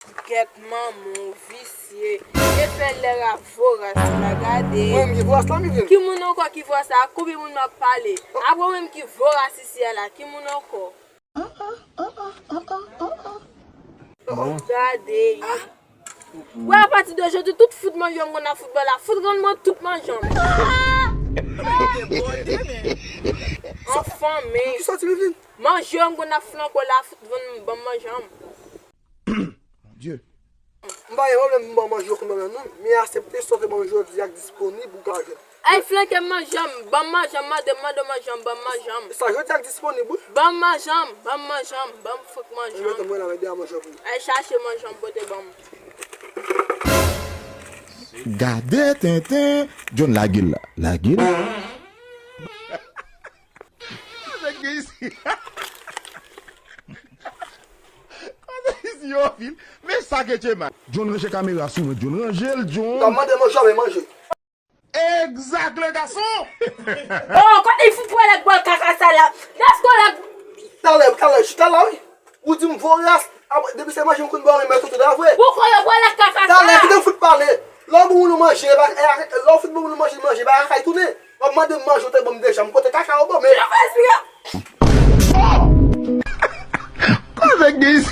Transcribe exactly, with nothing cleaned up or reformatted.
Gèt manman w visye. Efè lè rap voras la gade. Mwen menm ki voras la, Mivin. Ki moun ankò ki voras la? Ak konbyen moun m ap pale? Apre w menm ki voras isi a la, ki moun ankò? Gade. Wè, apati de jodi, tout fout manje m konn ap fout bò la. Fout rann mwen tout manje m. Anfen, men. Ki sòti, Mivin? Manje m konn ap flanke w la, fout vann m, ban m manje m. Mon Dieu. M pa gen pwoblèm pou m ba w manje w kòm nan men nou, men aksepte sa w te ban m jodi a k disponib ou ka jwenn. Ay, flanke m manje m, ban m manje m, mande m, mande w manje m, ban m manje m. Sa jodi a k disponib, wi. Ban m manje m, ban m manje m, ban m fouke manje m. Mwen menm, mwen la, mwen deja manje pou ou. Ay chache manje m pote ban m. Gade tenten, John lage l la. Lage l. Kote gen isi? Kote isi yo vin? Men sa ke Chema. John ranje kamera sou mwen, John ranje l, John. Nan mande manje, men manje. Exact, le garçon. Oh, kote l fout pran lèk bòl kaka sa la? Let's go, lèk. Talè, talè, chita la, wi. Ou di m voras, apre, depi se manje m konn ba w, men tout la vre. Ou konnen pran lèk kaka sa la. Talè, kite m fout pale. Lè w ban moun manje, e pa, e, lè w fout ban moun manje, manje, e pa kaka l tounen. W ap mande m manje, ou te ban m deja, m pote kaka ou ban m. Kote gen isi?